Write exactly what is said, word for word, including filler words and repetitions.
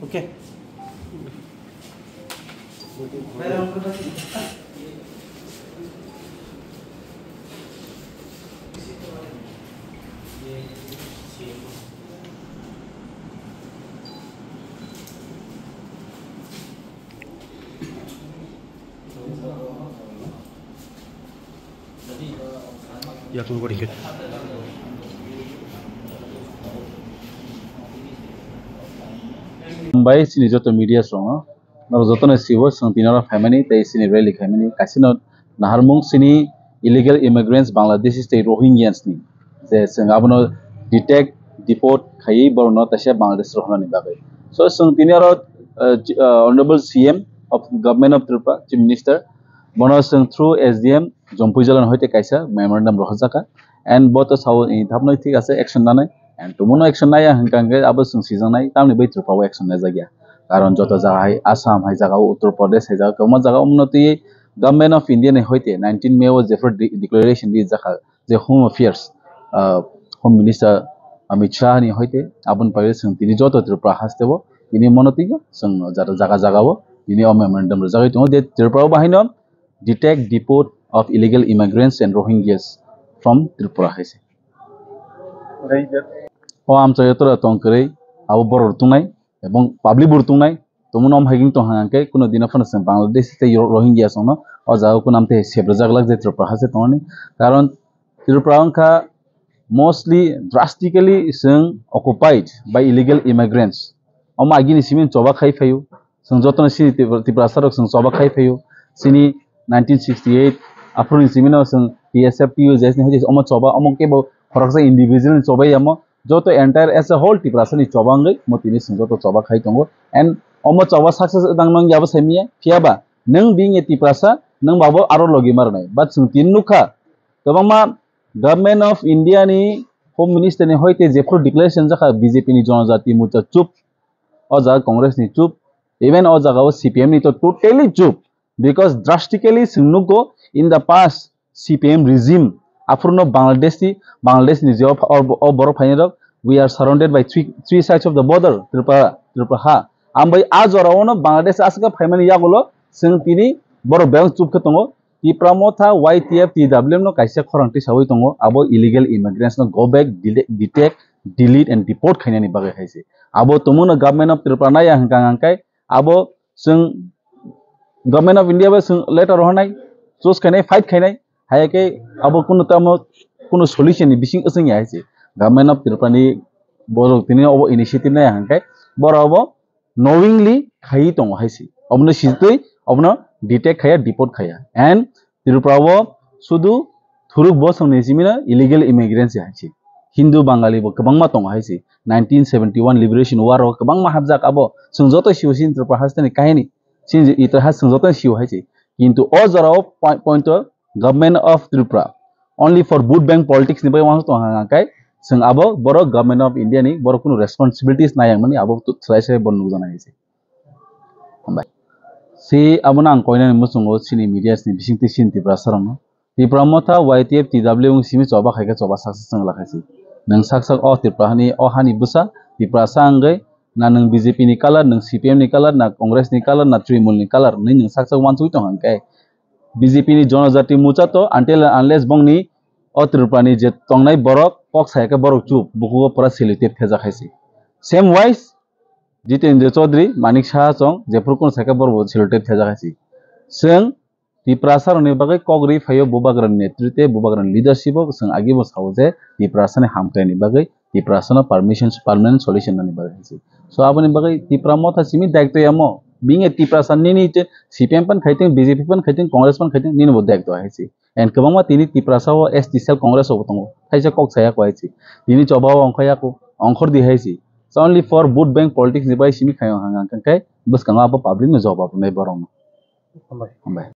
Okay. Yakung gori hit. Mumbai sini joto media songo, norok joto no sibo, chwng tini oro phaimani tei sini rally khaimani, kaisa no naharmung sini illegal immigrants Bangladeshi tei Rohingyans ni, je chwng abono detect, deport khaiwi borokno taisa Bangladesh rohornani bagwi. So chwng tini oro, uh, Honorable C M of Government of Tripura, Chief Minister, bono chwng through S D M Jompuijala ni hoite kaisa memorandum rohorjaka, and bo to sao, eh, thabno thik ase, action nanai, and tumuno action naya hwnkha hwnkhe abo chwng sijaknai, tamni bai Tripura o action najak ya. Karon joto jaga hai, Assam hai jaga o, Uttar Pradesh hai jaga, kwbangma jaga o, omono twi Government of India ni hoite nineteen May o jephru de-, declaration rijak kha, je Home Affairs, ah, Home Minister Amit Shah ni hoite, aboni bagwi chwng tini joto Tripura haste o tini mono twi chwng jaga jaga o tini o memorandum rwjagwi tongo, je Tripura o bahaino detect, deport of illegal immigrants and Rohingyas from Tripura hai se. O amchaio tora tong kwrwi, abo borok rok tongnai ebong public bo rok tongnai, tongmano om hai tong hang khe kuno dino phano chwng Bangladesh tei Ro-, Rohingya songno o jaga o kuno amtwi sebrajak lak je Tripura haste tongmani. Karon Tripura wngkha mostly drastically chwng occupied by illegal immigrants. Omo agini simi choba khai phaio. Chwng jotono sini Tipra-, Tiprasa rok chwng choba khai phaio. Sini nineteen sixty-eight aphuru ni simi no chwng T S F, T U J S ni hoite omo choba, omo kebo khoroksa individual ni choba yamo. Joto entire as a whole Tiprasa ni choba wngwi mo tini chwng joto choba khai tongo. And omo choba success wngdang nang yabo saimiya. Phiya ba nwng bini Tiprasa, nwng babo aro logi marnai. But chwng tini nukha, kwbangma Government of India ni Home Minister ni hoite jephru declaration jakha B J P ni Jonojati Morcha chup, o jaga Congress ni chup, even o jaga o C P M ni to totally chup, because drastically chwng nugo in the past C P M regime, aphuru no Bangladesh ni, Bangladesh ni je o, o, o borok phainai rok, we are surrounded by three, three sides of the border, Tripura, Tripura ha. Ambai a jora o no Bangladesh aswk phaimani yagulo chwng tini borok bebak chup khe tongo. Tipra Motha, Y T F, T W M no kaisa khorang tisawi tongo, abo illegal immigrants no go back, dele-, detect, delete and deport khainani bagwi hai se. Abo tongmano Government of Tripura nai ang hwnkha hwnkhe abo chwng Government of India bai chwng letter rohornai, choose khainai, fight khainai, hai khe abo kunu tamo kunu solution ni bising wchwng ya hai se. Government of Tripura ni borok tini obo initiative nai ang hwnkhe borok obo knowingly khaiwi tongo hai se. Obono sitwi, obono detect khaiya, deport khaiya. And Tripura o sudu thuruk bosongni simino illegal immigrants hai se. Hindu Bangali bo kwbangma tongo hai se. Nineteen seventy-one Liberation War o kwbangma hapjak abo. Chwng joto sio sini Tripura hasteni kahini. Sini itihas chwng joto sio hai se. Kintu o jora o poi-, point o Government of Tripura only for vote bank politics ni bai uansuk tong hang khe chwng abo borok Government of India ni borok kunu responsibilities nai ang mani abo tu-, slai slai bo nukjana hai se. Hambai. Si abono ang koinani muchungo sini media ni bisingtwi sini Tiprasa rokno. Tipra Motha, Y T F, T W wng simi choba khai khe choba saksa chwng lakhai si. Nwng saksa o Tripura hani, o hani bwsa Tiprasa wngwi na nwng B J P ni color, nwng C P M ni color, na Congress ni color, na Trinamool ni color, nwi nwng saksa uansugwi tong hang khe B J P ni Jonojati Morcha to until and unless bongni o Tripura ni je tongnai borok kok saya khe borok chup, bukugo pura sellotape thejak hai se. Same wise, Jitendra Chaudhary, Manik Saha chong, jephru kunu sai khe borok bo sellotape thejak hai se. Chwng Tiprasa rokni bagwi kok rwi phaio Bubagrani netritwe, Bubagrani leadership o chwng agi bo sao je Tiprasa ni hamkrai ni bagwi Tiprasa no permission, permanent solution nani bagwi hai se. So aboni bagwi Tipra Motha simi daityo yamo. Bini Tiprasa nini te C P M pan khaiteng, B J P pan khaiteng, Congress pan khaiteng, nini bo daityo hai se. And kwbangma tini Tiprasa o S T cell Congress o bo tongo. Thaisa kok saya ko hai se. Tini choba o ongkhor ya ko, ongkhor di hai se. So only for vote bank politics ni bai simi khayo hang hang khe bwskango abo public no jawab rwnai borok no. Hambai. Hambai.